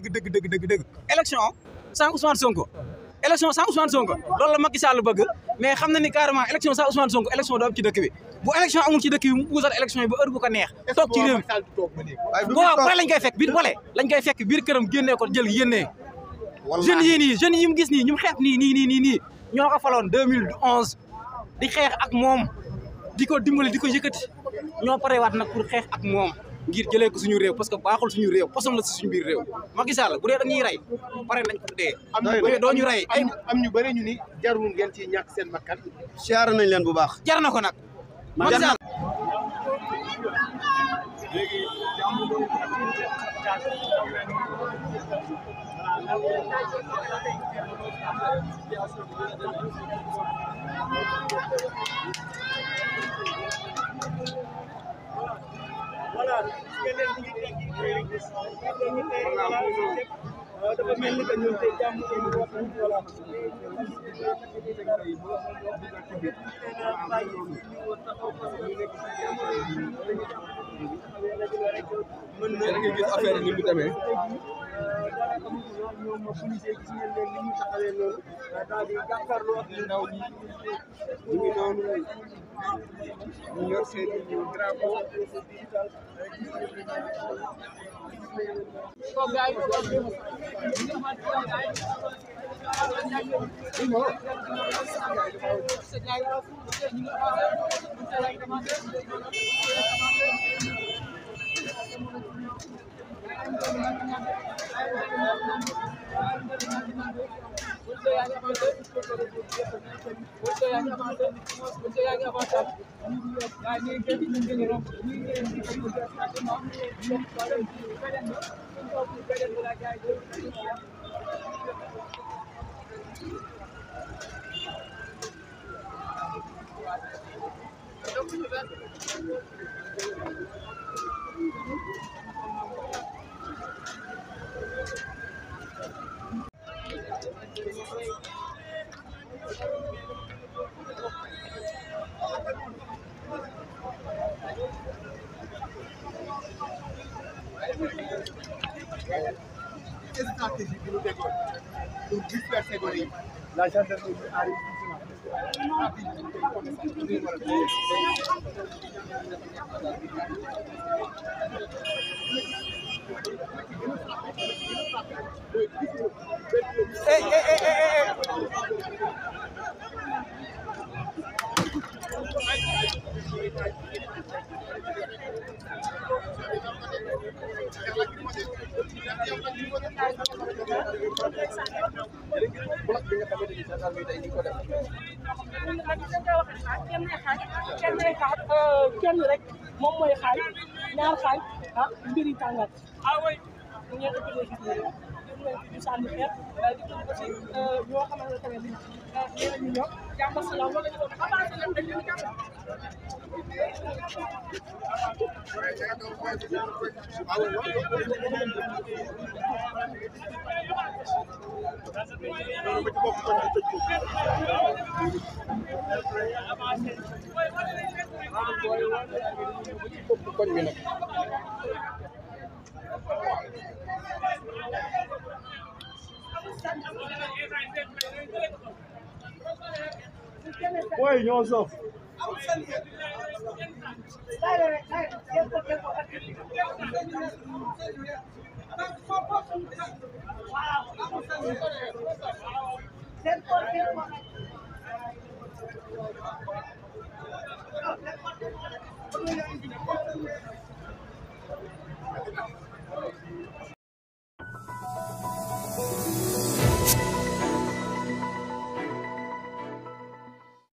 dëgg élection sans Ousmane Sonko élection sans Ousmane Sonko loolu la Macky Sall bëgg mais xam na ni carrément élection sans Ousmane Sonko élection do am ci dëkk bi bu élection amul ci dëkk bi mu puusal élection yi ba heure bu ko neex toog ci réew mi boo pare lañ koy fekk biir bole lañ koy fekk biir këram génnee ko jël yénnee jeunes yii nii jeunes yi mu gis nii ñu xeex nii ñoo ko faloon 2011 di xeex ak moom di ko dimbali di ko yëkkati ñoo parewaat nag pour xeex ak moom ngir jëlee ko suñu réew parce que baaxul suñu réew poson la si suñu biir réew Macky Sall bu dee dañuy rey pare nañ ko dee doo ñu rey am ñu bëri ñu ni jarul ngeen ci ñàkk seen bakkan siyaar nañ leen bu baax jar na ko nag Macky Sall voilà dafa mel ni que ñun tey jàmm ñu wax voilà mën na nga gis affaire ni mu demee ñoom policier gis ngeen leen ni ñu taxawee loolu daal di jàkkaarloo ak ndaw ñi ñu ngi noonu ñu yor seen drapeau stratégie bi ñu déggoon pour disperser gone yi la gendarmerie arrive kenn rek moom mooy xaaj ñaar xaaj mbiri tàngat ñeent ñu sànni xeet di tudd aussi ñoo xamante ne tamit nee nañu ñëw jàmm salaam wala ñu doon avancé leen dañ leen jàmm Boy, ñoo sof